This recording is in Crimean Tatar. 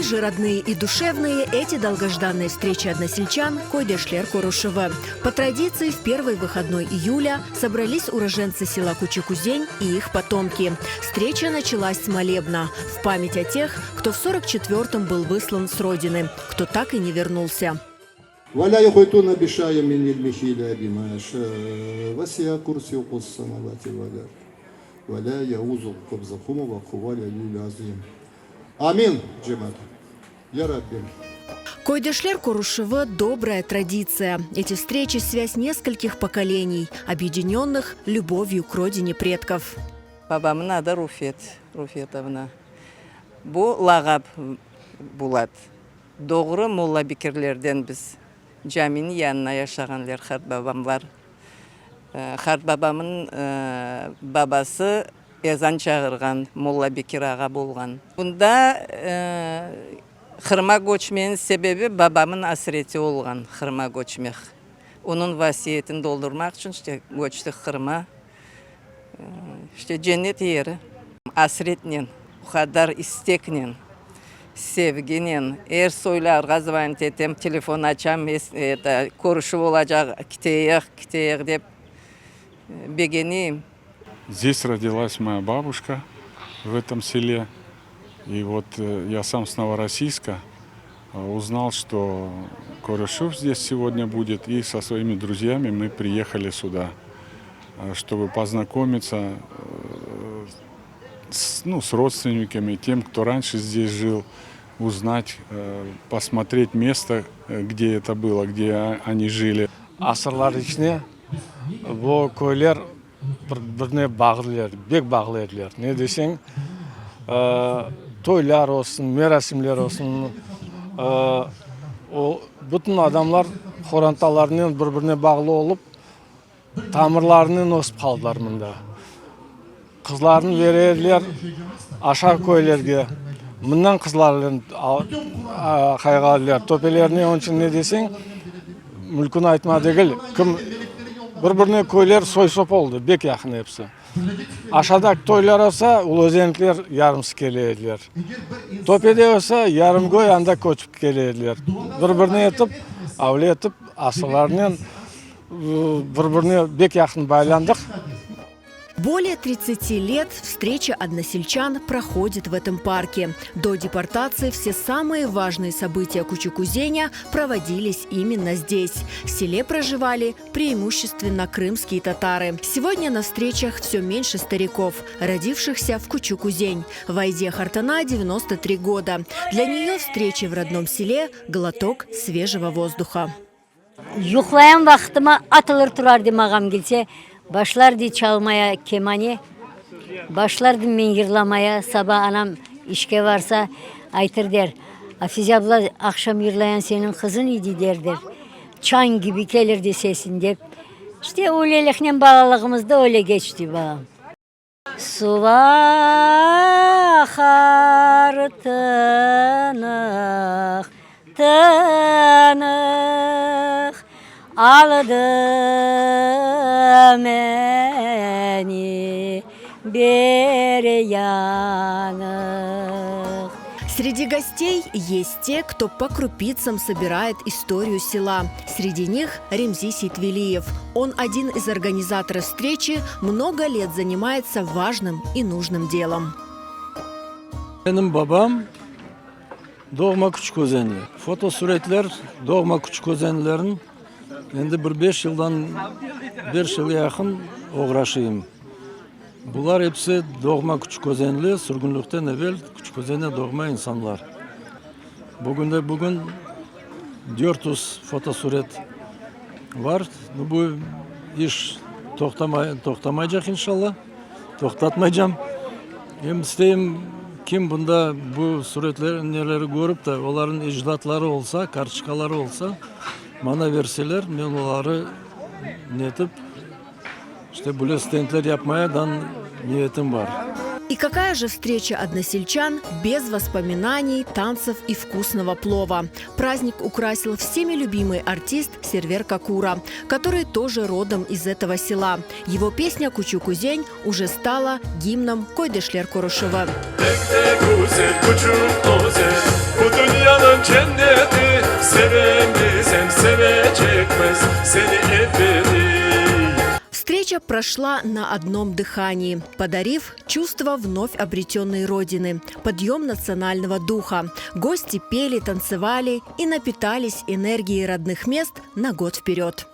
же родные и душевные эти долгожданные встречи односельчан Койдешлер Курушевы. По традиции, в первый выходной июля собрались уроженцы села Кучукузень и их потомки. Встреча началась с молебна в память о тех, кто в 44-м был выслан с родины, кто так и не вернулся. ولا يحيطون بشيء من علمه إلا بما شاء وسع كرسيه السماوات والأرض ولا يئوده حفظهما وهو العلي العظيم. Amin, cemaat. Ya Rabbim. Койдешлер Курушева – добрая традиция. Эти встречи – связь нескольких поколений, объединенных любовью к родине предков. Babamnıñ adı Rufet, Rufetovna. Bu lağap Bulat. Doğru Molla Bekirlerden biz. Caminiñ yanına yaşağanlar qartbabamlar. Qartbabamnıñ babası ezan çağırğan Molla Bekir ağa bolğan. Bunda Qırıma köçmeniñ sebebi babamnıñ asreti olğan Qırıma köçmek. Onıñ vasiyetini doldurmaq içün işte köçtik Qırıma. İşte cennet yeri. Asretnen, o qadar isteknen, sevginen er soylarğa zvonit etem, telefon açam, eto, körüşüv olacaq, keteyik, keteyik dep begeneyim. Здесь родилась моя бабушка, в этом селе. И вот я сам с Новороссийска узнал, что Körüşüv здесь сегодня будет. И со своими друзьями мы приехали сюда, чтобы познакомиться с, ну, с родственниками, тем, кто раньше здесь жил, узнать, посмотреть место, где это было, где они жили. Asırlar içine bu köyler bir-birine bağlılar, pek bağlı ediler. Ne deseñ, toylar olsun, merasimler olsun, o bütün adamlar qorantalarınen bir-birine bağlı olıp, tamırlarınen ösip qaldılar mında. Qızlarını bere ediler aşağı köylerge, mından qızlarnen qayğa töpelerine, onıñ içün ne deseñ, mümkün aytma degil, kim bir-birine köyler soy-sop oldı, bek yaqın episi. Aşağıda toylar olsa, uluözenlikler yarımsı kele ediler. Töpede olsa, yarım köy anda köçip kele ediler. Bir-birine etip, avle etip, asırlarnen bir-birine bek yaqın baylandıq. Более 30 лет встреча односельчан проходит в этом парке. До депортации все самые важные события Кучукузеня проводились именно здесь. В селе проживали преимущественно крымские татары. Сегодня на встречах все меньше стариков, родившихся в Кучукузень. Вайзе Хартана 93 года. Для нее встречи в родном селе – глоток свежего воздуха. Yuqlayan vaqtıma atılır turar ağam kelse, başlardı çalmaya kemane, başlardım men yırlamaya, saba anam işke varsa aytır der, Afize abla aqşam yırlayan seniñ qızıñ edi der der. Çañ kibi kelirdi sesiñ dep. İşte öyleliknen balalığımız da öyle keçti balam. Suv aqar tınıq, tınıq, Aldı meni bir yanıq. Среди гостей есть те, кто по крупицам собирает историю села. Среди них Ремзи Ситвелиев. Он один из организаторов встречи, много лет занимается важным и нужным делом. Menim babam doğma Küçüközenli. Fotosuretler doğma Küçüközenlilerniñ endi bir 5 yıldan 5 yıl yaqın oğraşayım. Bular episi doğma Küçüközenli, sürgünlikten evel Küçüközen'e doğma insanlar. Bugün de bugün 400 fotosuret var. Bu iş toqtamay, toqtamaycaq inşalla. Toqtatmaycam. Em isteyim kim bunda bu suretler neleri körip de olarnıñ ecdatları olsa, kartoçkaları olsa, maña berseler, men oları netip, işte böyle stendler yapmaya dan niyetim bar. И какая же встреча односельчан без воспоминаний, танцев и вкусного плова? Праздник украсил всеми любимый артист Сервер Какура, который тоже родом из этого села. Его песня «Кучук-Узень» уже стала гимном Койдешлер Корушева. Pek de güzel Küçük Özen Bu dünyanıñ cenneti Sevemiz em sevecekmiz Seni ebediy. Встреча прошла на одном дыхании, подарив чувство вновь обретенной Родины, подъем национального духа. Гости пели, танцевали и напитались энергией родных мест на год вперед.